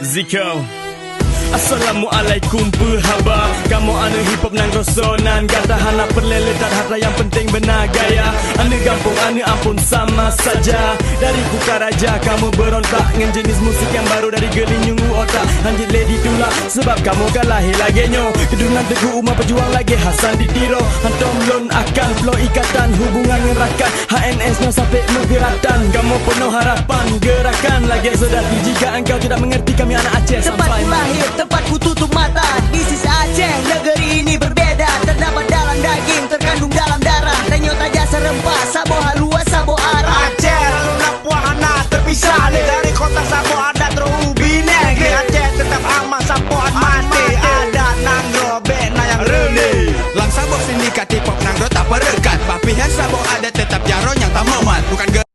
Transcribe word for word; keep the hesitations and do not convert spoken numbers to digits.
Zikau. Assalamualaikum, peue haba? Kamoe aneuk hip hop nanggroe Sonan, gata hana peureulée le that, hata nyang peunteng beuna gaya. Aneuk gampông, aneuk amphon sama saja. Dari Kutaraja kamoe beurontak ngon jeunèh musik nyang barô dari geulinyueng u otak. Hanjeuet le ditulak sabab kamoe ka lahé lagée nyoe. Keuturonan Teungku Umar peujuang lagée Hasan di Tiro. Hantom lôn akan ploh ikatan hubungan ngon rakan. H N S nyoe sampai meugeuratan, kamoe peunoh harapan geurakan lagée seudati. Jika engkau tidak mengerti kami anak Aceh, tempat ku lahir, tempat ku tutup mata. This is Aceh, negeri ini berbeda. Terdapat dalam daging, terkandung dalam darah. Tanyoe tajak seureumpah, saboh haluwa, saboh arah. Aceh, lalu na puah hana terpisah lé dari kota saboh adat roh ubineh. Di Aceh tetap aman, sapoh adat maté. Adat nanggroe bék na nyang reulée. Lam saboh sindikat hip hop nanggroe tapeureukat. Bah pih nyan saboh adat tetap jaroe nyang tamomat. Bukan ge-